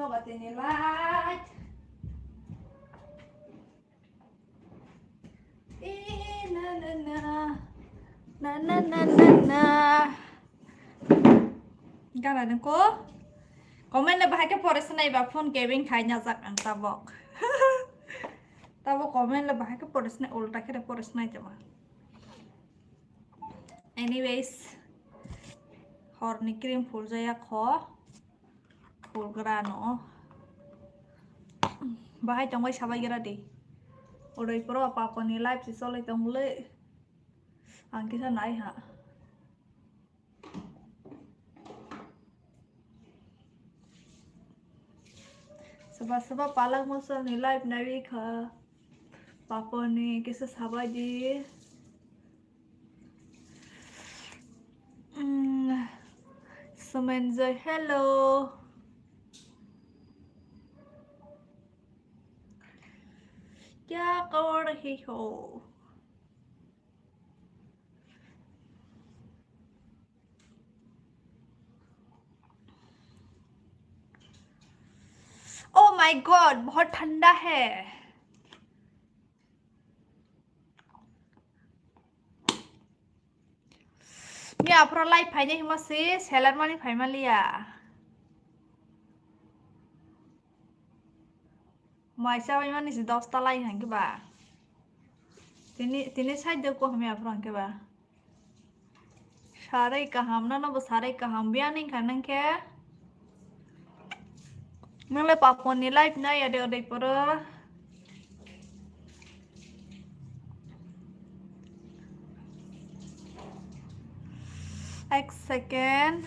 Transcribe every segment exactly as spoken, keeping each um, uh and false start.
Batini light. Eh, na, na, na. Na, na, na, na, na. Gana nung ko? Comment le bahai ke pore sinai ba phone kebeng khai na jak ang tabok. Tabok comment le bahai ke pore sinai, ulta khe pore sinai jama. Anyways, horni cream phul jaya kho. Phul gra no. Bahai tongbai sabai gra di. Odoi poro papani life si solai tongmulai. Ang kisa nai ha. Soba soba palak mosolni life naiwi kha. Papani kisa sabai di. Mm, Sumenjoy, hello. Kya kar rahe ho? Oh my God, बहुत ठंडा है। Ni aphro live phainai hima se seller mani phaima liya. Mai chabai mani se dosta lai hangke ba. Tini, tini side de ko hami aphro hangke ba. Sarai kaham, nono bo sarai kaham. Biyani kha nang khe. Nang le papon ni life na ya de odai poro. Ek second.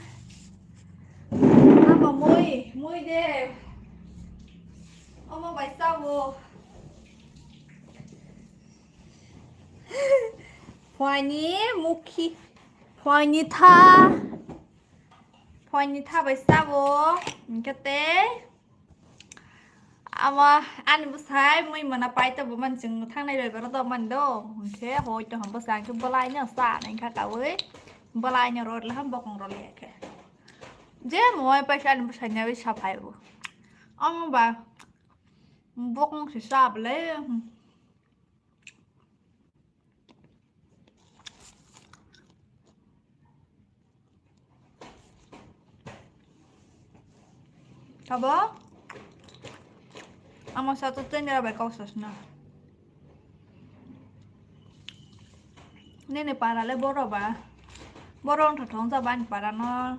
Ama moi, moi de. Omo bai sabo. Phuaini mukhi, phuaini tha, phuaini tha bai sabo, hingke tei ama ani bwsai mui mana pai tongo, mani chwng thangnai bai baro do mani do, hingke hoi to hwn bwsai hingke bwlai no sa nai kha kaui, bwlai no rw le ham bokong rw le khe, je moi paisa ani bwsai ni bai sa phai bo, omo ba bokong se sa bwle. Abo? Amo sato tendera bai kok sasna. Nini para le boro ba? Boro wngtha thong ja bani para no.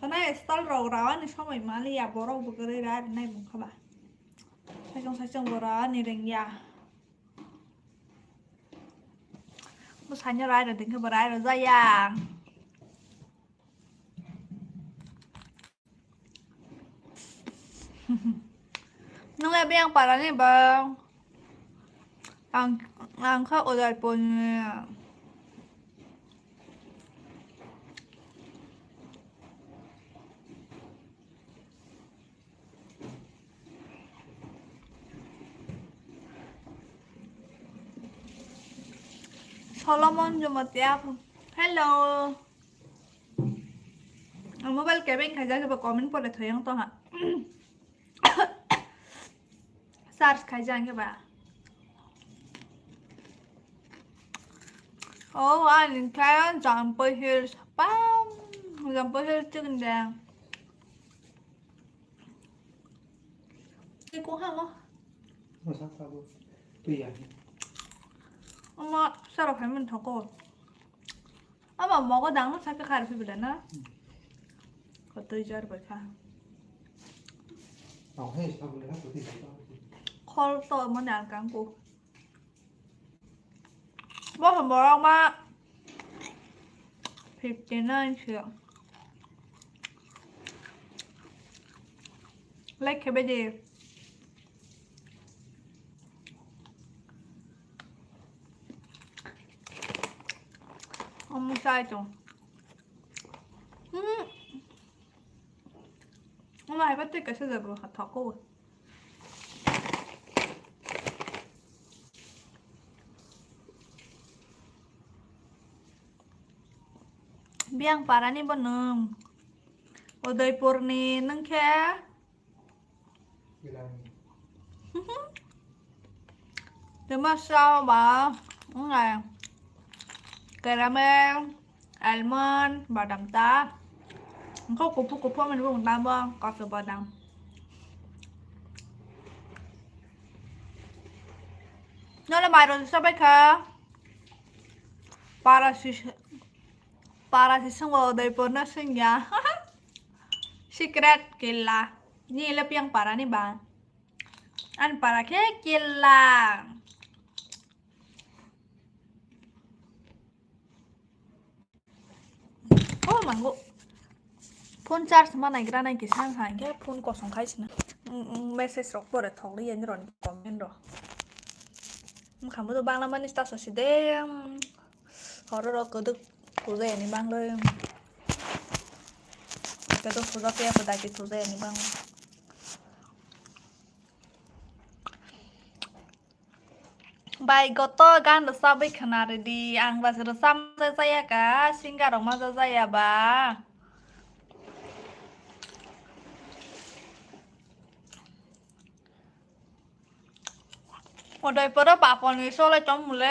Khana style rok ra ani somoi mali ya, borok bo kwrwi ra nai mung khaba. Saichung saichung bo ra ani rengya. Bwsanya rai rw dingkhe bo rai rw jaya. Nung le biyang parani ba? Ang, ang kha Udaipurni. Solomon Jamatia. Hello. Ang mobile kebeng khaijak ba comment pore thoyang to ha. Search khaijak ba. Oh, ani kaya Jampui Hills. Pam, Jampui Hills chicken dang. Iko ha mo. Masa sabo. Tuya. Ama saro khai man thoko. Ama mogo dang no sakhe khar phi bela na. Kotoi jar bai kha. Khol to mane ang kang ko. Bo hwn borok ma fifty nine se. Like khe bede. Mung sai tong. Hmm. Mama hai ba tei kaisa jaga thok ko. Biang parani bo nwng. Udaipur ni nwng khe. Tama sao ba, ngai caramel, almond, badam ta. Engkau kupu kupu mani bung tabo kasu badam. Nole mairo sabai kha. Para si, para si sungwa Udaipur na sungya. Secret killa. Ni le piang para ni ba. An para khe killa. Oh, mango. Phone charge ma naigra nai kisa wngkha, hinkhe phone kosong khai sina. Mm, mm, message rok pore thok li yani roni comment rok. Wngkha mo to bangla mani ta sosi de, mm, horo rok kwdwk thujayani banglwi. Kwdwk thujakya kwdaki thujayani banglwi. Bai goto gan rwchabwi khwna rwdi, ang bas rwchapma jaya ka, singer rok ma jaya ba. Udaipur o papor ni solai tong mole.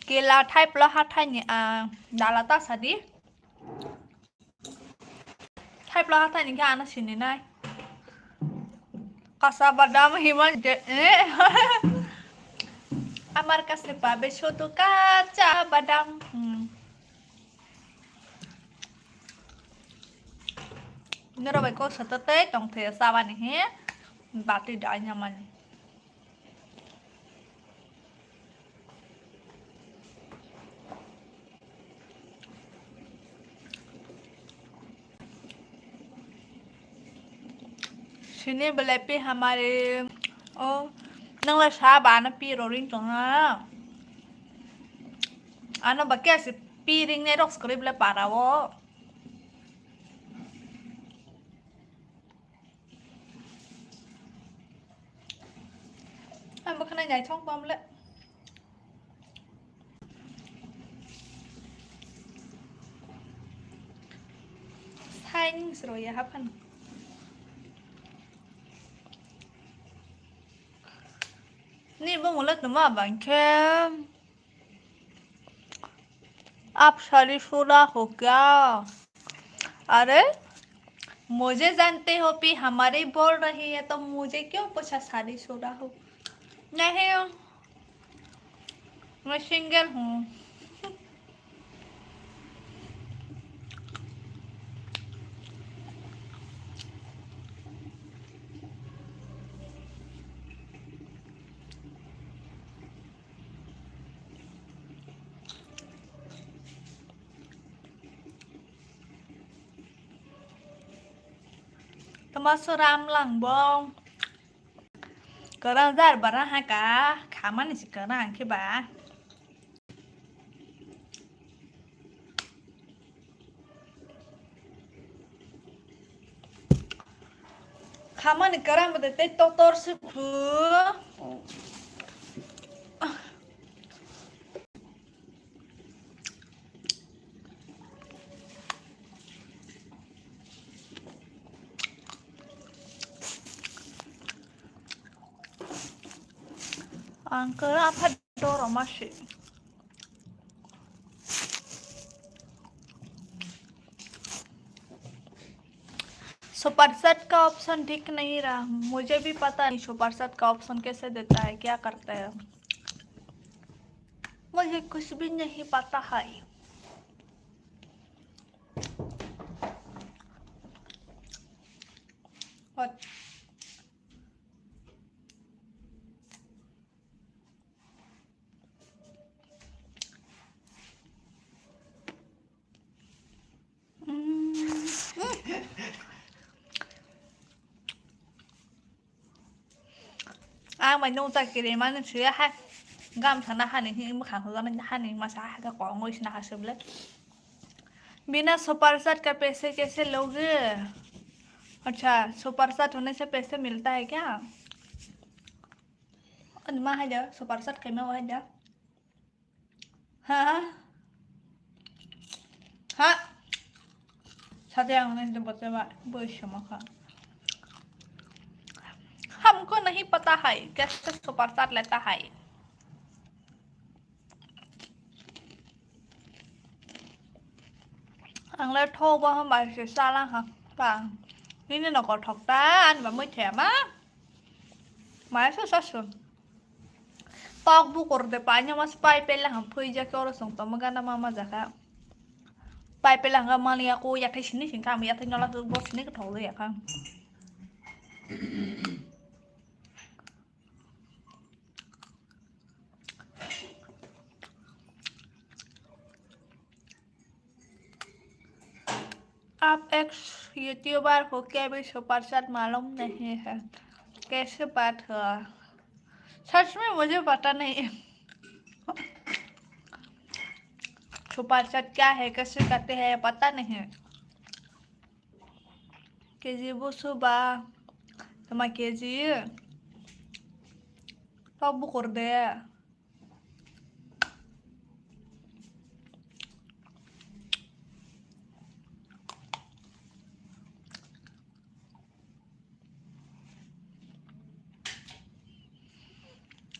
Kila thai plo ha thai ni a dala ta sadi. Thaipla hathai ni khe ano sini nai. Kasa badam himan je, eh. Amar kache pabe sudu kacha badam. Hmm. Noro bai kok sata tei tong the sabani he. Bati da nyamani. Sini belai pi hamari. Oh, nang la sa ba na pi ro ring tong ha. Ano ba kya si pi ring ne rok skri belai para o. Ang bo khwnai naithok bam le. Saing sro ya haphan. Ni bo mole tuma bang khe. आप शादीशुदा हो क्या? अरे, मुझे जानते हो कि हमारे बोल रही है तो मुझे क्यों पूछा शादीशुदा हो? नहीं, मैं सिंगल हूँ। Tama sora amlang bong. Kwrang jar bara haka khamani si kwrang khe ba. Khamani kwrang bwdai tei totor se phu. Ang kwrang apha doroma se. Super Chat का ऑप्शन ठीक नहीं रहा, मुझे भी पता नहीं सुपरचैट का ऑप्शन कैसे देता है, क्या करता है, मुझे कुछ भी नहीं पता है। और Ang bai nung ta kiri mani suya hai. Gamsa na hani hi mwkhang hujana hani masa ha ka kongoi sina ha sebele. बिना सुपर चैट का पैसे कैसे लोगे? अच्छा, सुपर चैट होने से पैसे मिलता है क्या? Ani ma haida, super chat kaima haida. Ha? Ha? Sate ang nai de bote ba, boi shoma kha. हमको नहीं पता है, कैसे सुपर चैट लेता है। Ang le thok bo hamba se sala ha pa. Nini no kothok ta, ani ba mui thema. Mai su sa su. Tok bukur de pa nya mas pai pele ham phui ja ke oro song toma gana mama jaka. Pai pele hanga mani ya ko ya thai sini sing kam ya thai nola bo sini kothok de ya ka. आप x YouTuber हो के भी super chat मालूम नहीं है, कैसे बात हुआ? सच में मुझे पता नहीं। सुपर चैट क्या है, कैसे करते हैं, पता नहीं। केजी बुसुबा, tama KG tok bukur de.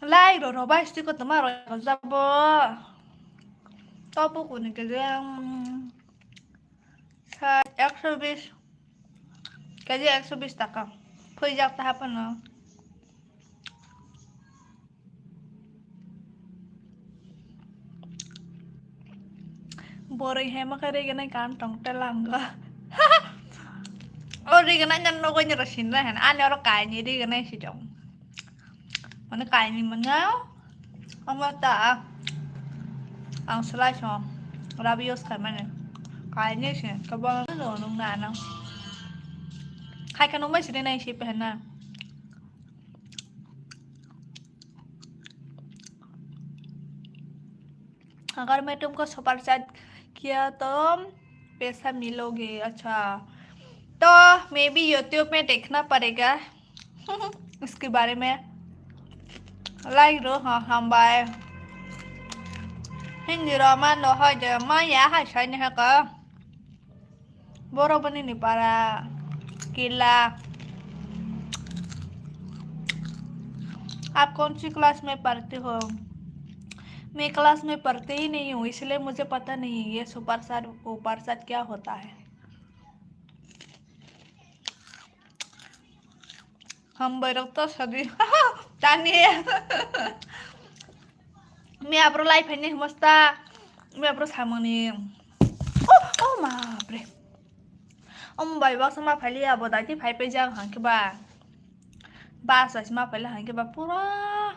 Lai ro ro bai sti ko tama ro jabo. Tok bukur ni keje, mm, sa-, ekso bis. Keje ekso bis taka. Phuijak ta hapano. Boroi hai ma khe riganai kan tong telango. O riganai nang nogo ni ro sinra hen. Ani oro kaini riganai si tong. Mane kaini manya. Ama ta. Ang selai so. Rabi use khai mane. Kaini si. Kabang no nung na nang. Khai ka nung mai si nai si pe na. अगर मैं तुमको super chat किया तो पैसा मिलोगे। अच्छा, तो may be YouTube में देखना पड़ेगा इसके बारे में। Like ro ha hambai. Hindi ro ma no ha de ma ya ha sai ne ha ka. Borok bini ni para kila. आप कौन सी क्लास में पढ़ते हो? मैं क्लास में पढ़ते ही नहीं हूँ, इसलिए मुझे पता नहीं है ये सुपर चैट, सुपर चैट क्या होता है। Hambai rok to sadi. Tani. Mi abro lai phai ni hmasta. Mi abro samani. Oh, oh ma bre. Om bai bak sama phai liya bo dai ti phai pe jang hang ke ba. Bas bai sama phai la hang ke ba pura.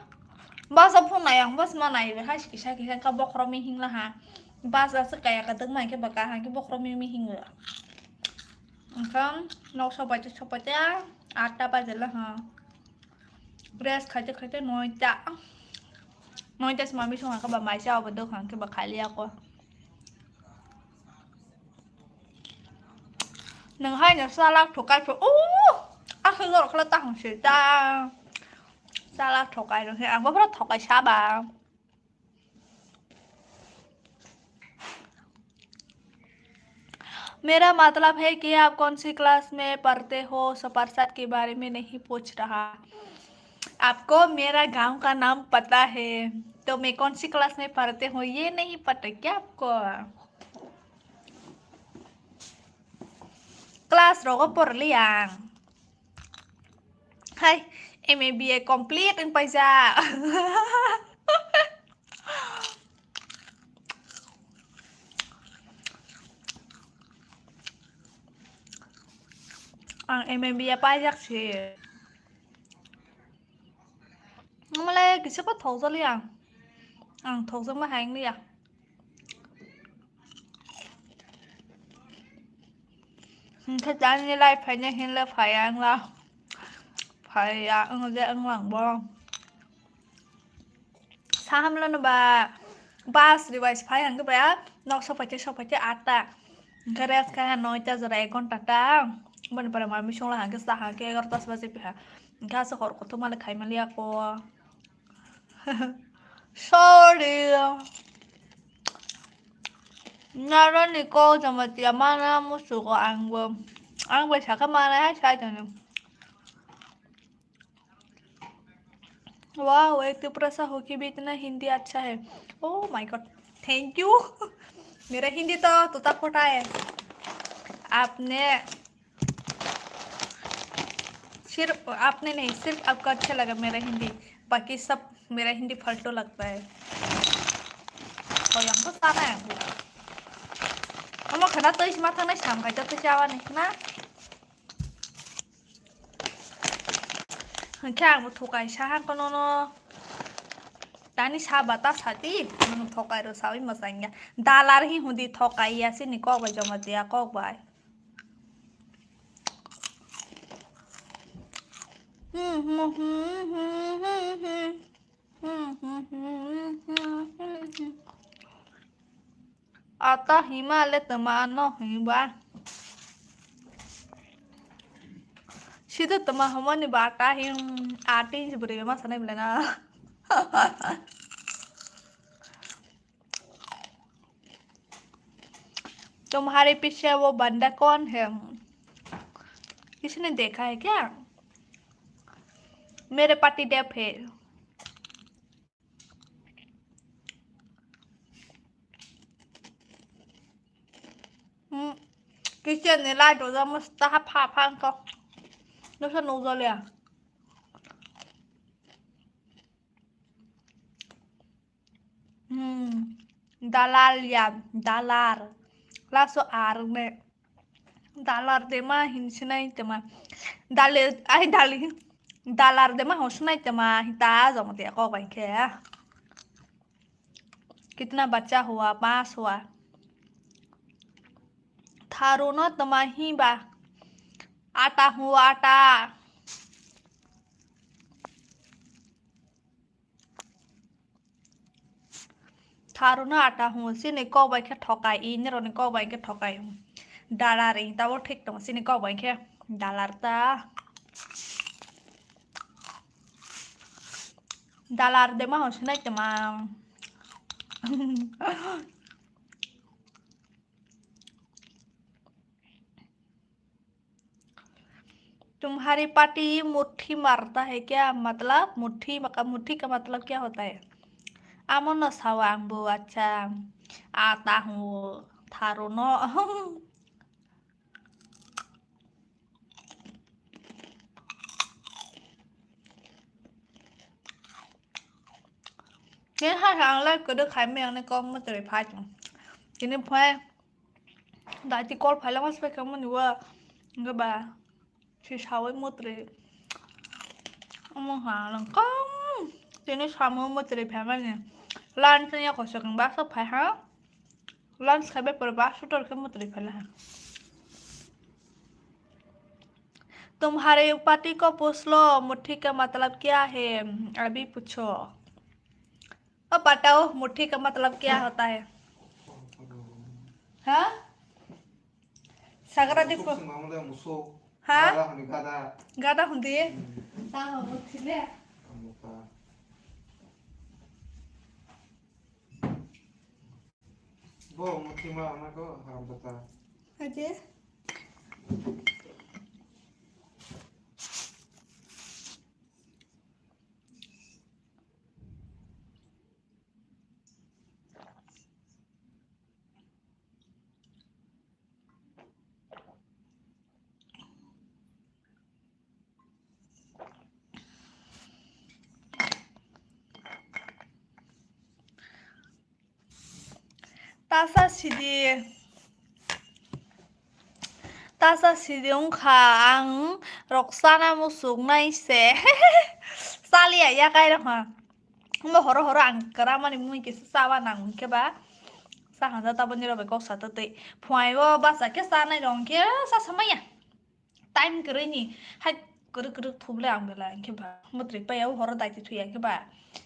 Bas a phun nai ang bas ma nai be hai kisa kisa ka bokhro mi hing la ha. Bas a se kaya ka dang mai ke ba ka hang ke bokhro mi mi hing la. Engkang nok sopai te sopai te atta baje la ha. Brush khaite khaite noita. Noita sima bising hangke ba maisa obo dok hangke ba khali ako. Nang hai no salak thokai pho. Uh! Aku lor khala ta hang se ta. Salak thokai no he ang bo thokai saba. मेरा मतलब है कि आप कौन सी क्लास में पढ़ते हो, super chat के बारे में नहीं पूछ रहा। आपको मेरा गांव का नाम पता है, तो मैं कौन सी क्लास में पढ़ते हूँ ये नहीं पता क्या आपको? Class rogo porli ang. Hai, M A B A complete wng paijak. Ang M A B A paijak se. Malai kisa pa thokjak liya. Ang thokjak ma hai wng liya. Hingke tani lai phaina hinle phaiya wngla. Phaiya wngje wnglang bo. Sahamlano ba bus rewise phai hangke ba nok sokpaite sokpaite atta. Hingke rest khai noita jora ek ghonta ta. Boni pore mami songla hangke sa hangke egaroh ta baje piha. Hingke asok hor kothoma le khai maliya ko. Sorry. Naroni ko jamatia mana musugo angbo. Angbo saka mana hai sai tani. Wow, ek Tripura sa hoke bhi itna Hindi acha hai. Oh my God, thank you. मेरा हिंदी तो तोता फोटा है. आपने सिर्फ आपने नहीं, सिर्फ आपको अच्छा लगा मेरा हिंदी, बाकी सब मेरा हिंदी फालतू लगता है. Oh, yang to sana ya. Amo khana to isma thang nai sam khai to chawa ni na. Hwnkhe ang bo thokai sa hang kono no. Tani sa ba ta sati, nwng thokai ro sawi mwsang ya. Dalar hi hudi thokai ya sini kok bai joma dia kok bai. Ata hima le tama no hima. Sida tama homa ni ba ata him ati si beri ma sanai bela na. तुम्हारे पीछे वो बंदा कौन है? किसी ने देखा है क्या? मेरे पति देव है. Hmm. Kitchen ni light rok masta ha pha pha wngkha. Noksa nukjaliya. Hmm. Dalal ya, dalar. Laso ar ne. Dalar dema hin sinai tema. Dale, ai dali. Dalar dema ho sinai tema. Hita jong te ko bai khe. कितना बचा हुआ? पाँच हुआ. Tharuno tama hi ba? Ata hu ata. Tharuno ata hu. Sini kok bai khe thokai. I nironi kok bai khe thokai. Dalar i tabo thik tong. Sini kok bai khe dalar ta. Dalar dema ho sinai tama. तुम्हारी पार्टी मुट्ठी मारता है क्या? मतलब मुट्ठी, मतलब मुट्ठी का मतलब क्या होता है? Amo no sao ang bo, acha. Ata hu, tharuno. Khe hai ang live kwrwi khai maya, ang kok mwtwrwi phai tong. Tini phai daiti call phailama se khe mani wa, hwnkhe ba si sawi mwtwrwi. Omo ha lang kong tini samung mwtwrwi phaimani. Lunch ni yakho se khe baksa phai ha. Lunch khaibai pore ba sutor khe mwtwrwi phaila ha. तुम्हारे पति को पूछ लो, मुट्ठी का मतलब क्या है? अभी पूछो। ओ बताओ, मुट्ठी का मतलब क्या होता है? हाँ? Sagra di ko. Musuk sing mamule musuk. Ha? Gada hundi gada. Gada hundi. Hmm. Tahu muthi le. Amuka. Bo muthi ma ona ko haram tata. Aje. Tasa sidi, tasa sidi wngkha ang roksana musuk nai se. Chaliya yakai rokha. Omo horo horo ang kwramani mui kisa chaba nang hwnkhe ba. Sa hanja taboni rok bai kok sa twtwi. Phuaio basa khe chanai rok hwnkhe sa samaya. Time kwrwini hai kwrwk kwrwk thuble ang belai, hwnkhe ba mwtwi paya o horo daiti thuya hwnkhe ba,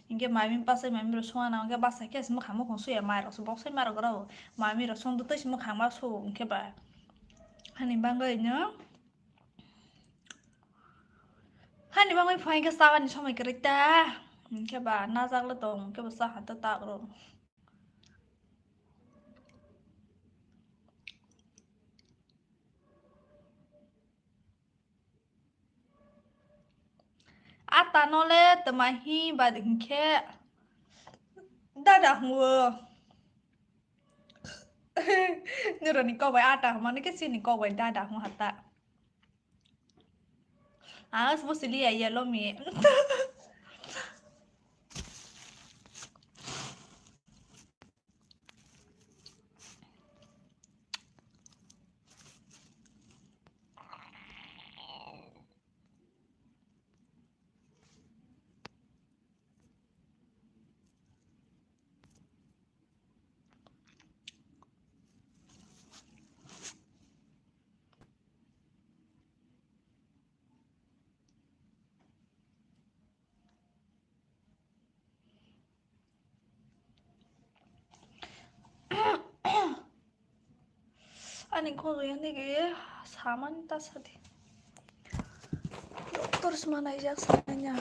hwnkhe mami bachai mami rok songna nango, hwnkhe bachai khe se mwkhang mukhang suya, mai rok se bok sai ma rok rw, mami rok songdo tei se mwkhang ma su hwnkhe ba. Hani bagwi no, hani bagwi phai khe chawani somoi kwrwi ta, hwnkhe ba najak le tong, hwnkhe ba cha ha ta ta rw. Ata no le twma hi ba hinkhe dada hwngo. Nironi kok bai ata hwnmani khe chini kok bai dada hwngo hata. Ang se bo siliya yellow mi. Ani khoro yani ge samani ta sadi. Doctor sima naijak sanya.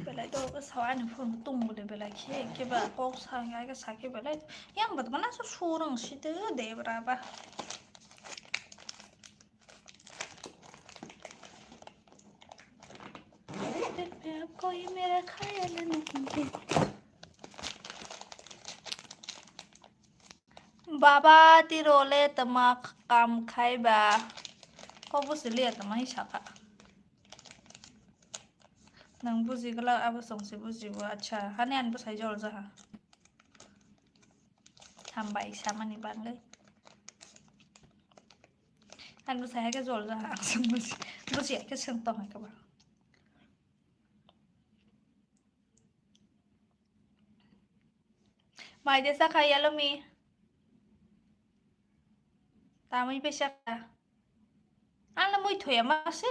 Belai to ke sawa ani phone tung bole belai khe ke ba kok sa ya ke sa ke belai. Yang bat mana so surang site de bra ba. कोई मेरा ख्याल नहीं है। Baba tiro le tama kam khai ba. Ko bo se le tama hi saka. Nang buji gala abo song se buji bo. Acha, hani an bo sai jol jaha. Hambai samani bagwi. Ani bwsai hai khe jol jaha, ang swng buji, buji hai khe swng tong hai khe ba. Mai de sakha yalo mi. Tamwi bai sakha. Ang na mui thoya ma se.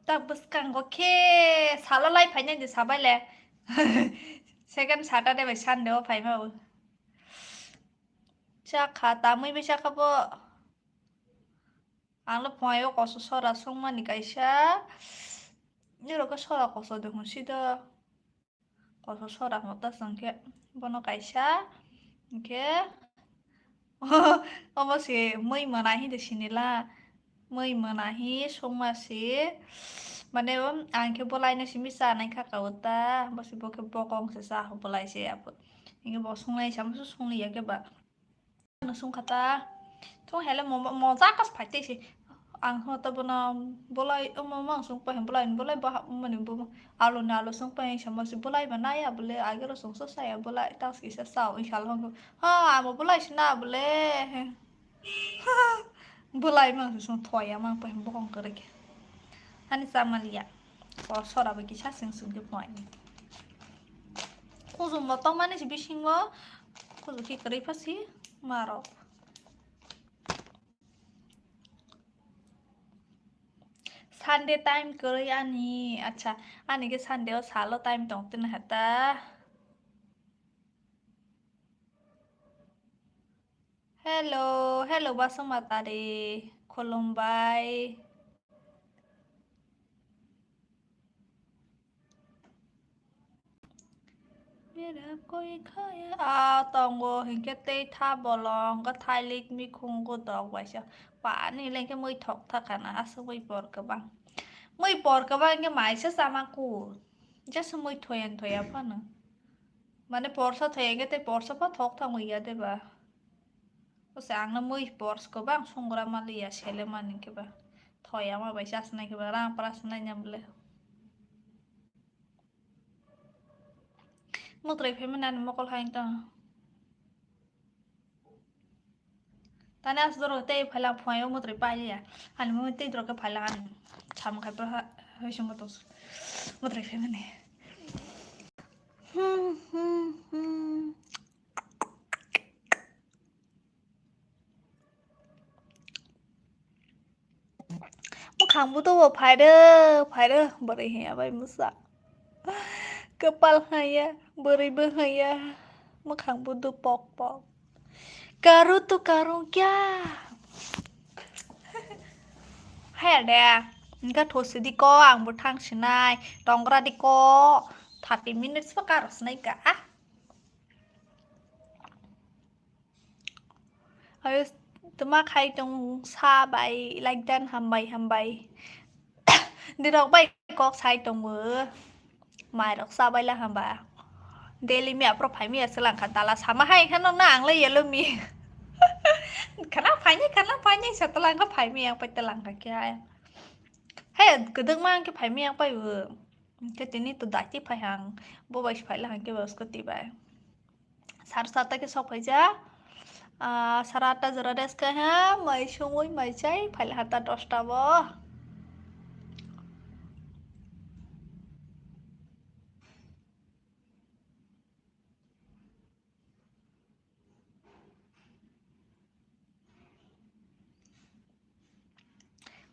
Tak bwskango khe salo lai phainai de sabai le. Second Saturday bai Sunday o phaima bo. Chakha tamwi bai chakha bo. Ang le phunai o koso sora songmani kaisa. Nirok khe sora koso de hwnsi do. Koso sora hota song khe bono kaisa, hwnkhe omo se mui manahi de sinila, mui manahi songma se, mane, ang khe bolai no simi chanai kha ka o ta, bo se bo khe bokong se cha bolai se abo, hwnkhe bo songnai samo se songliya khe ba. Ano sungkha ta. Thung hele mo, mo, moja kas phai tei se. Ang ho ta bono bolai, omo mang sung pa hem bolai, bolai ba mani bo alu na alu sung pa hem sama se bolai ba naya bole agero sung so saya bolai tas kisa sao inshallah hong. Ha, amo bolai sina bole. Bolai mang sung thoya mang pa hem bokong kere ke. Ani samaliya. O sora ba kisa sing sing ke phai. Khujum bo tongmani se bisingo, khujum khe kwrwi pha se marok. Sunday time kwrwi ani, acha, ani khe Sunday o salo time tong tini hata. Hello, hello, Basma Tari, khulumbai. Bera koi khaya. Ah, tongo, hinkhe tei tha bolong, hwnkhe thailik mikhung godok baisa. Pani lengkhe mui thok tha khana, aswk mui por kwbang. Mui por kwbang hinkhe maisa chama ku. Jesa mui thoyan thoya phano. Mane porsa thoya hinkhe tei porsa pha thok thangwi ya de ba. Ose ang no mui pors kwbang songra maliya sele mani khe ba. Thoya ma bai chasnai khe ba rang prasnai nya bole. Mutrai phaimani ani mokol hai tong. Tani as doro tei phaila phuaio mutrai pailiya. Ani mo tei doro khe phaila ani. Samung khai pra ha, hai sung to. Mutrai phaimani. Hmm, hmm, hmm. Mwkhang budo bo phairo, phairo, bwrwi haya bai mwsa. Kwpal haya, bwrwi bo haya, mwkhang budo pok pok. Karu to karu kya? Haya de, engka thosi di ko, ang bo thang sinai, tongra di ko, thirty minutes pa karo sinai ka. Ayo, tuma khai tong sa bai, like dan hambai, hambai. Dirok bai kok sai tongo. Mai rok sa bai la hamba. Daily mi apro phai mi ase langkha dala sama hai khano na ang le yellow mi. Khana phai ni, khana phai ni sa ta langkha phai mi yang pai ta langkha kya. He, kedek ma ang ke phai mi yang pai wo. Ke tini to dati phai hang. Bo bai phai la hang ke bos ko ti bai. Sar sata ke sok phaijak. Ah, sara atta jora rest kha ha, mai sungwi mai chai, phaila hata dosta bo.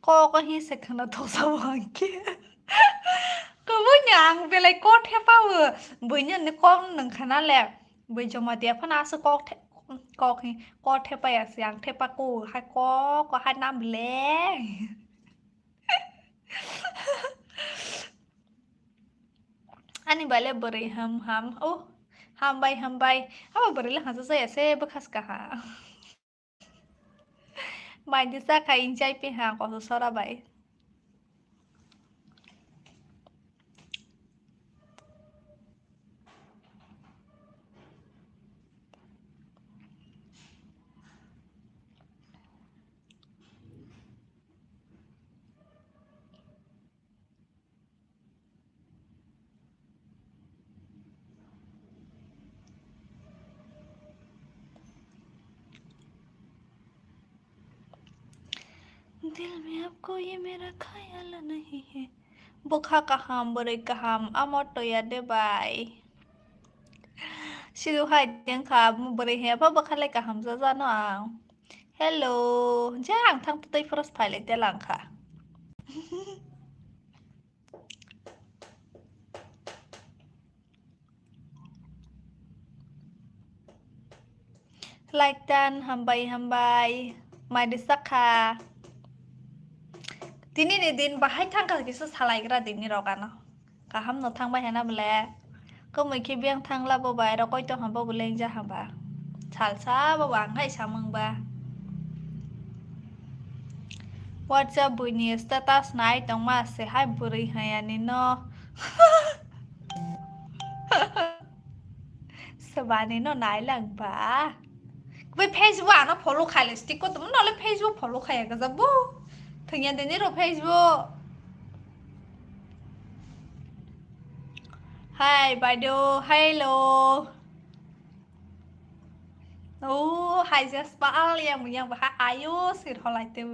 Kok hi se khwna thoksa bo hwnkhe. Kwbui ni ang belai kok thepa o. Buini ni kok nwng khwna le. Bui joma dia phano aswk kok the-, kok hi, kok thepa ya se ang thepa ko. Hai kok, kok hai nam le. Ani bale bwrwi ham ham. Oh, hambai, hambai. Abo bwrwi le hasa jaya se bwkha swka ha. Mai di sa khai inchai pi ha koso sora bai. दिल में आपको ये मेरा ख्याल नहीं है। Bwkha kaham, bwrwi kaham, amo toya de bai. Sidu hai tengkha, bwrwi he pha bwkha le kaham jajano ang. Hello, je ang thang tei phoros phai lai te langkha. Like tan, hambai, hambai. Mai di sakha. Tini ni din bahai thangkha kisa salaigra din ni rogano. Kaham no thangbai hena bole. Kwmwi khe biyang thangla bo bai ro koi tong hamba bo lengjak hamba. Salsa bo ang hai samung ba. WhatsApp buini status nai tongma se hai bwrwi hayani no. Swbani no nai lang ba. Bai Facebook ano follow khai le stick ko tamo no le Facebook follow khai ga jabo. Thengya deni ro Facebook. Hai, baido, hello. Oh, hai, just pa al yang yang ba ayo sir holai te.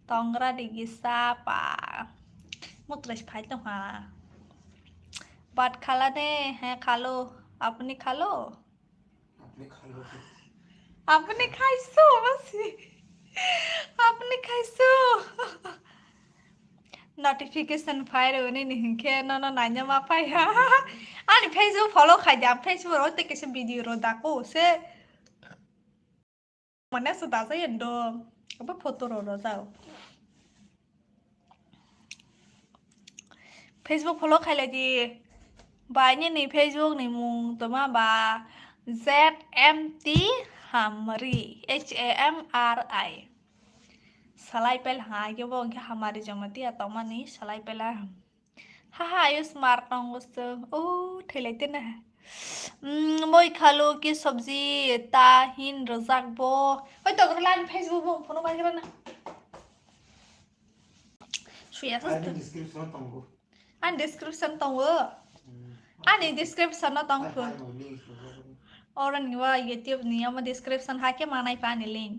Tongra digi sapa. Mutresh phai tong ha. Bat khala ne, he khalo, apni khalo. Apni khalo. Apni khaiso, masi. Apni khaiso. Notification phai rw ni ni hinkhe nono naina ma phai ha. Ani Facebook follow khai di, ang Facebook ro te kisa video ro dako se. Mane se dajai endo. Apa photo ro ro jao. Facebook follow khai lai di. Bai nini Facebook ni mung toma ba Z M T Hamri, H A M R I. Salai pel ha, ke bo ke Hamari Jamatia tomani salai pela. Ha ha, ayo smart nongo se. Oh, thelai tena. Mm, moi khalo ki sabji ta hin rojak bo. Oi to lan Facebook bo phone bai na. Suya sa. Ani description tongo. Ani description tongo. Hmm. Ani description no tong phu. Oro ni wa YouTube ni ama description ha ke manai pa ni link.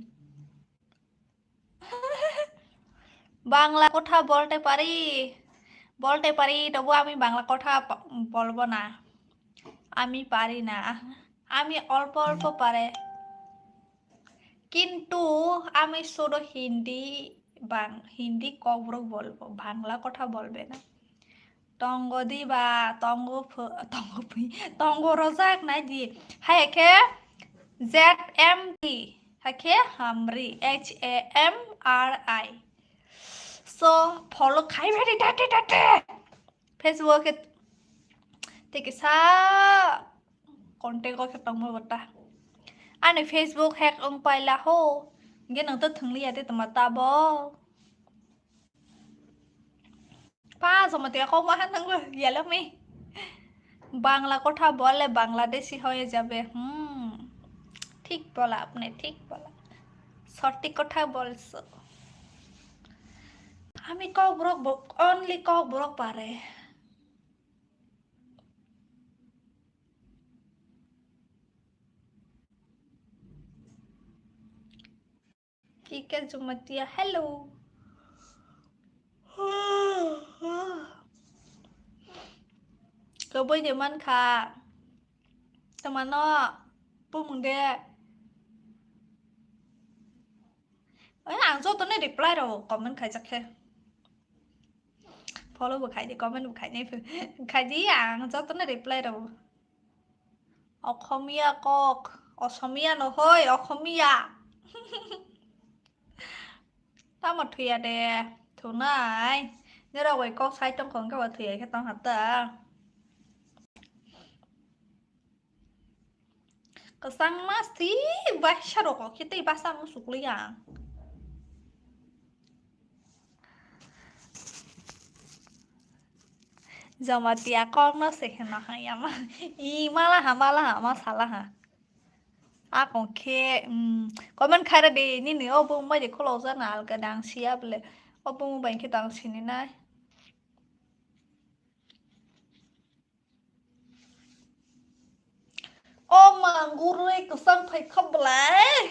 Bangla কথা বলতে পারি, বলতে পারি, তবু আমি বাংলা কথা প-, বলবো না। আমি পারি না। আমি অল্প অল্প পারে। কিন্তু আমি শুধু Hindi Bang-, Hindi kokborok bolbo, Bangla kotha bolbe na. Tongo diba, tongo pho-, tongo phi-, tongo rojak nai di. Hai khe Z M T, hai khe hamri, H A M R I. So, follow khai bari date date. Facebook khe tei kisa contact o khe tongma bata. Ani Facebook hack wng paila ho. Ge nang to thwng liya te tama tabo. Pa, joma te kok ma han nang lo, yellow me. Bangla kotha bole Bangladeshi hoye jabe. Hmm. Thik bola apne, thik bola. Sothik kotha bolso. Ami kokborok bo-, only kokborok pare. Kike Jumatia, hello. Kwbui de man kha. Tamano bumung de. Oi, ang joto no reply rw comment khaijak khe. Follow bo khai di, comment bo khai nai pho. Khai di, ang joto no reply rw. Okhomia kok, Osomiya no hoi, Okhomia. Tamo thuya de, thunai. Nirok bai kok sai tong kho, hwnkhe bo thuya khe tong ha ta. Kwchangma si basa rok khe tei basa musuk liya. Jamatia kokno se hino hai ama. I mala ha, mala ha, ma sala ha. Akon khe, mm, comment khaira de, nini o bumbai de khulok jana alka dang siya bole. O bumbai khe dang sini nai. O ma, gurui kwchang phai kha belai.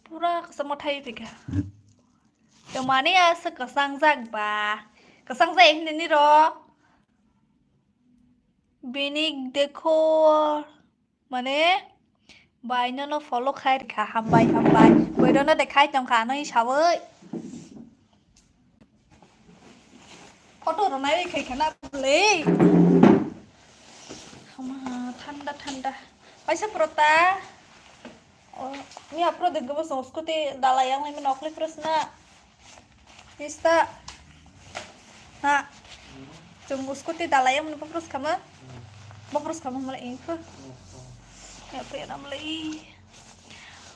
Pura kwchangma thai phai kha. Twmani ya se kwchang jak ba. Kwchang jai hinwi ni ro. Bini dekho mane bai nono follow khai rikha, hambai, hambai. Boirono de khai tongkha, ano hi sawi. Photo rwnai khai khana bwlwi. Hama, thanda, thanda. Paisa prota. O, ni apro de gabo song scooty dalai yang ni nokli prosna. Ista. Ha. Chung scooty dalai yang ni bopros khama. Bopros khama mala ingkho. Ya, pe na mala i.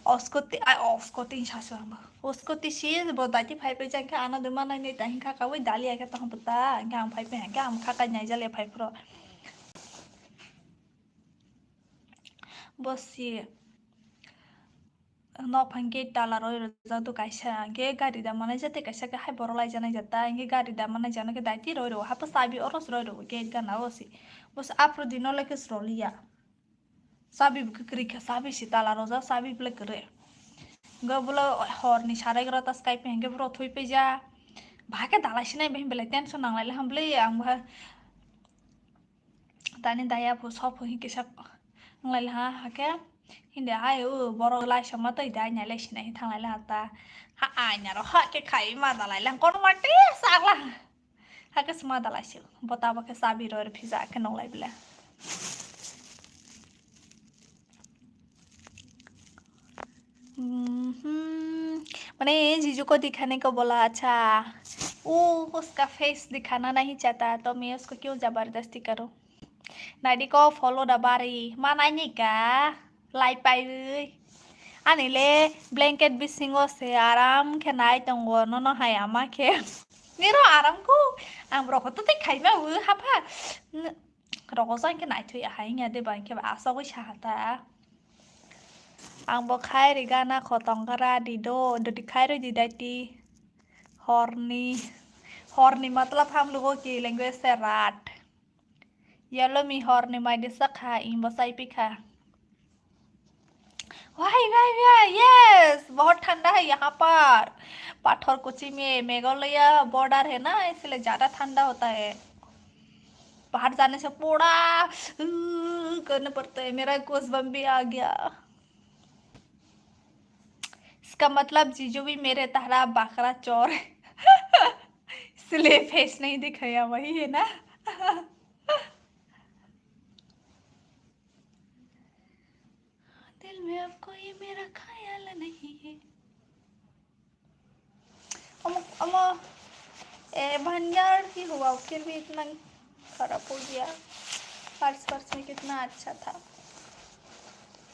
O scooty, ai, o scooty sa sa ma. O scooty si bo dati phai pe jang kha ana de mana ni ta hin kha ka wai dali ai kha tong pata. Ang phai pe ang kha kai nai jale phai pro. Bo si nok phang gate tala roi rojak do kaisa, hingke gari da manai jate kaisa ke hai borok lai janai jata, hingke gari da manai jana ke daiti roi rw, hapo sabi oros roi rw gate gana o si. Bo si apro dino le ke sroliya. Sabi bo kwrwi kha, sabi si tala rojak, sabi bo le kwrwi. Hingke bo le hor ni sarai gra ta sky pe hingke boro thui pe ja. Bahai ke dalai sinai be himbe le tension nang lai le ham le ang bahai. Tani daya pho sopho hi kisa wnglai laha, hakhe hindi hai o borok lai sama twi dai nai lai sinai hi thanglai laha ta. Ha aina ro ha khe khai ma dalai lang kono mate sak laha. Hakhe sma dalai si bo ta bo khe sabi roi phija khe nonglai bela. हम्म, मैंने जीजू को दिखाने को बोला, अच्छा, वो उसका फेस दिखाना नहीं चाहता, तो मैं उसको क्यों जबरदस्ती करूँ? Naidi ko follow da bari, ma naini ka, lai pai ui. Ani le blanket bisingo se aram khe nai tongo, nono hai ama khe. Niro aram ko, ang borok to tei khaima ui hapha. Rogo sa hingke naithoi ahai wngya de ba hingke ba asogoi saha ta. Ang bo khai ri gana khotong gra di do, dodi khai roi di dai ti. Horni, horni matlab ham logo ki language se rat. Yalo mi horni mai de sakha, ing bo sai pikha. वाह, वाह, वाह, यस, बहुत ठंडा है यहाँ पर। पाथर कुची में मेघालय बॉर्डर है ना, इसलिए ज़्यादा ठंडा होता है। बाहर जाने से पूरा, ऊ, करना पड़ता है। मेरा गूज़बम्प भी आ गया। इसका मतलब जीजू भी मेरे तरह बकरा चोर है। इसलिए फेस नहीं दिखाया, वही है ना? दिल में अब कोई मेरा ख्याल नहीं है। अमो, अमो, ए, भंजार ही हुआ, फिर भी इतना खराब हो गया। फर्स्ट, फर्स्ट में कितना अच्छा था,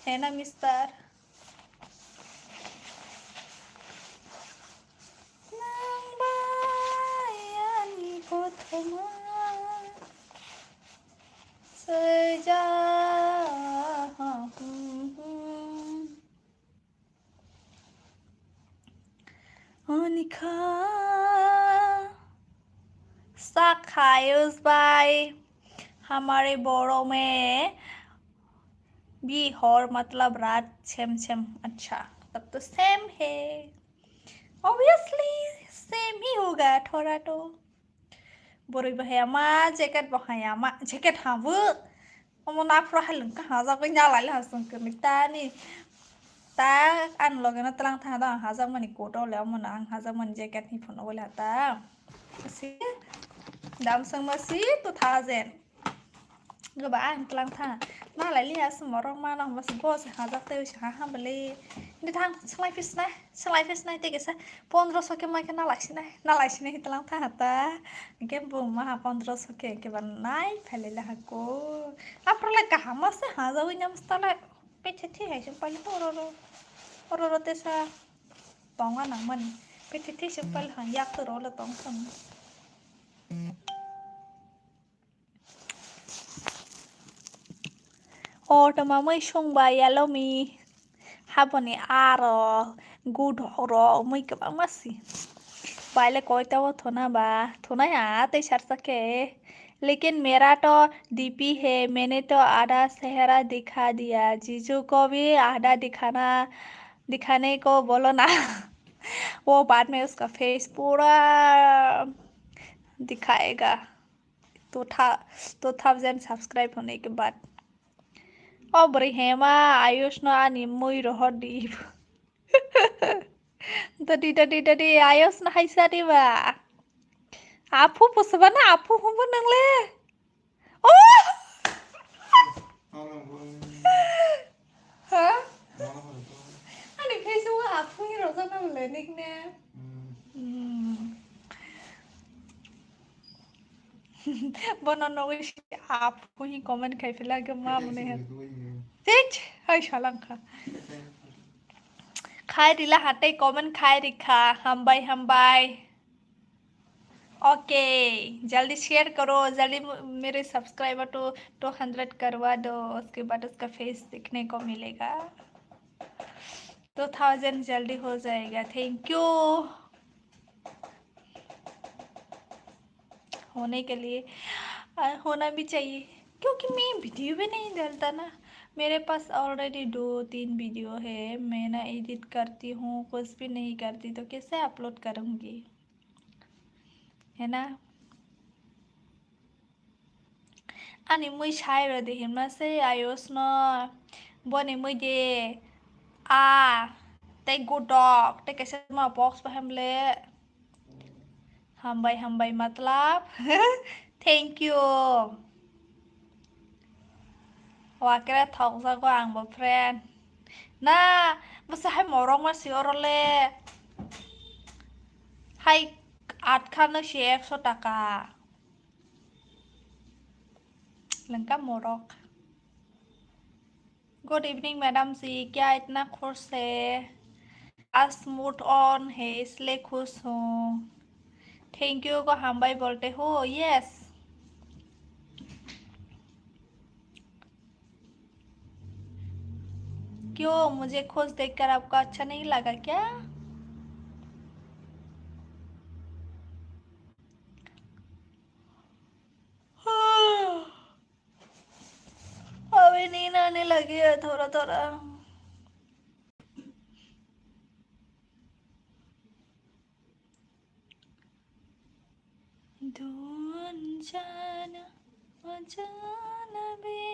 है ना mister? Nang bai ani kothoma swijak. Onikha sak khayus bai hamare boro mein bhi hor matlab raat same same. Acha, tab to same hai. Obviously, same hi hoga thoda to. Boroi bo haya ma, jacket bo haya ma, jacket ha bo. Omo naphro hai lwng kha hajagwi nalai le hasung kwrwi tani. Ta ani loge no tlang tha da hajak mani coat o le omo no ang hajak mani jacket hi phuno bole ha ta. Si dam sangma si two thousand. Goba ang tlang tha. Nalai liya se morok mano hwnba se go se hajak tei se ha ha bele. Ni thang slai pis nai, slai pis nai tei kisa pondro so ke mai ke nalai sinai, nalai sinai hi tlang tha hata. Ke bo ma ha pondro so ke ke ba nai phailai la ha ko. Aphro le kaham se hajak wi nyam sta le. Pe the the hai se pali oro ro. Oro ro te sa tonga nang mani. Pe the the se pali ha yak to ro le tong tong. O tama mui sung ba yellow mi haboni aro gudok rok mui kwbangma si. Baile koita o thuna ba thunai ha tei sarsa khe. Lekin mera to D P hai, maine to adha chehra dikha diya. Jiju ko bhi adha dikhana, dikhane ko bolo na. Wo baad mein uska face pura dikhayega. Two thou-, two thousand subscribe hone ke baad. O bwrwi hema Ayush no ani mui rohor di. Dadi, dadi, dadi, Ayush no haisa di ba. Aphu pusba na aphu humbo nang le. Oh! Ha? Ani Facebook o aphu hi rojak na le nickname. Hmm. Bono nogwi si aphu hi comment khai phila ke ma mone he. Thik, hai salang kha. Khai rila hatei comment khai rikha, hambai, hambai. Okay, जल्दी शेयर करो, जल्दी म-, मेरे subscriber to two hundred करवा दो, उसके बाद उसका फेस देखने को मिलेगा। टू थाउजेंड जल्दी हो जाएगा। Thank you. होने के लिए, आ, होना भी चाहिए, क्योंकि मैं वीडियो भी नहीं डालता ना। मेरे पास ऑलरेडी दो तीन वीडियो है, मैं ना एडिट करती हूँ, कुछ भी नहीं करती, तो कैसे अपलोड करूँगी? Hena. Ani mui sai rw de himna se Ayush no. Boni mui de a tei gudok tei kaisa ma box bo hem le. Hambai, hambai, matlab. Thank you. Wakre thokjago ang bo friend. Na, bwsa hai morok ma si oro le. Hai atkha no si ekso taka. Lengka morok. Good evening, madam ji, क्या इतना खुश है? आज mood on है, इसलिए खुश हूँ। Thank you को hambai बोलते हो? Yes। क्यों, मुझे खुश देखकर आपको अच्छा नहीं लगा क्या? अभी नींद आने लगी है थोड़ा थोड़ा। दो अनजान अजानबी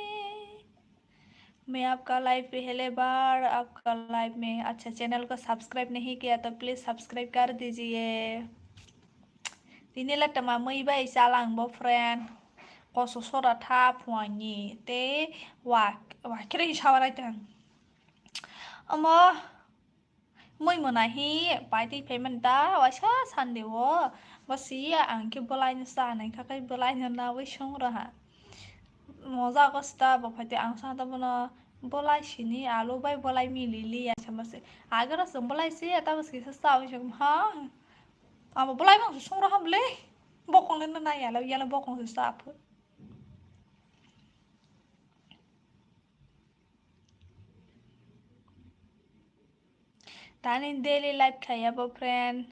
मैं आपका लाइव पहले बार आपका लाइव में, अच्छा, चैनल को सब्सक्राइब नहीं किया तो प्लीज सब्सक्राइब कर दीजिए। Tini le tama mui bai chalang bo friend. Koso sora tha phuangni te wa, wa kiri sawa rai tang. Omo mui mona hi pai tei payment da waisa Sunday o. Bo si ang khe bolai no sa nai kha kai bolai no na wi song raha. Moja ko sta bo phai te ang sa ta bono bolai sini alu bai bolai mili li ya sama se. Agara sum bolai si ya ta bas kisa sa wi song ha. Abo bolai mang song raha bole. Bokong le na ya lo ya lo bokong se sa phu. Tani daily life khaiya bo friend.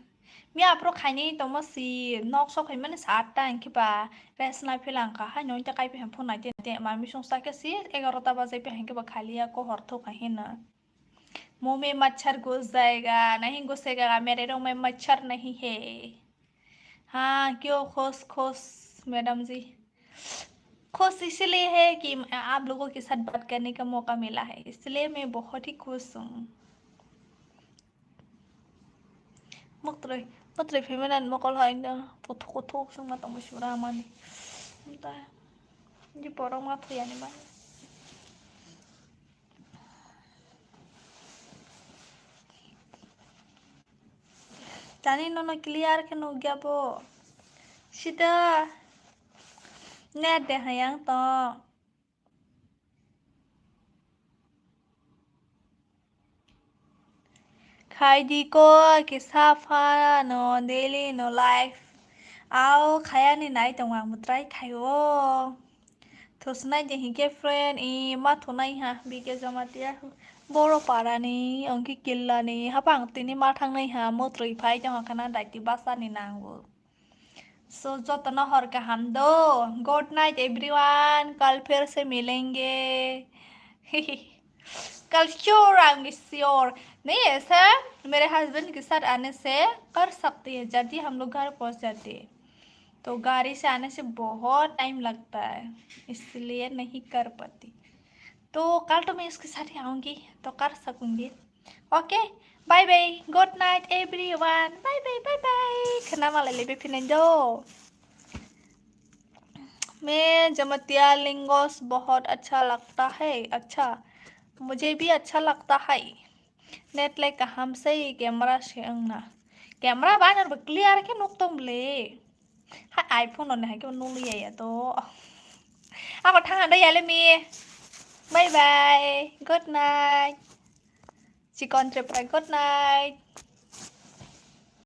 Miya aphuru khaini tongma si nok sok hai mani saat ta hingke ba rest nai philang kha hai nong ta kai phai phone nai te ma misong sa khe si egarota baje phai hingke ba khaliya ko hor thok hai hino. मुंह में मच्छर घुस जाएगा, नहीं घुसेगा, मेरे रूम में मच्छर नहीं है। हाँ, क्यों खुश खुश मैडम जी? खुश इसलिए है कि आप लोगों के साथ बात करने का मौका मिला है, इसलिए मैं बहुत ही खुश हूँ। Moktroi, moktroi phimani mokol hai no puthuk kuthuk songma tongma sura mani. Di borok ma thuyani mani. Tani nono clear khe nukya bo. Sita net de hayang to. Khai di ko kisa pha no daily no life. Ao khayani nai tongo ang bo try khaio. Thosnai de hinkhe friend i ma thonai ha bike Jamatia boro parani ongkhe killani hapang tini ma thangnai ha motroi phai tongkha na daiti basani nango. So jotono hor kaham do. Good night everyone. Kal phir se milenge. कल श्योर आऊंगी श्योर। नहीं ऐसा, मेरे हस्बैंड के साथ आने से कर सकती है जल्दी हम लोग घर पहुंच जाते हैं। तो गाड़ी से आने से बहुत टाइम लगता है, इसलिए नहीं कर पाती। तो कल तो मैं उसके साथ ही आऊंगी तो कर सकूंगी। Okay, bye bye, good night everyone, bye bye, bye bye. खाना वाला ले भी फिर दो। मैं जमतिया लिंगोस बहुत अच्छा लगता है। अच्छा, मुझे भी अच्छा लगता है। Net lai kaham sei camera se wngna. Camera bai nang bo clear khe nuk tong bwle. Ha iPhone no hai khe nuk ya ya to. Ako thang da ya le mi. Bye bye. Good night. Chikon Tripura, good night.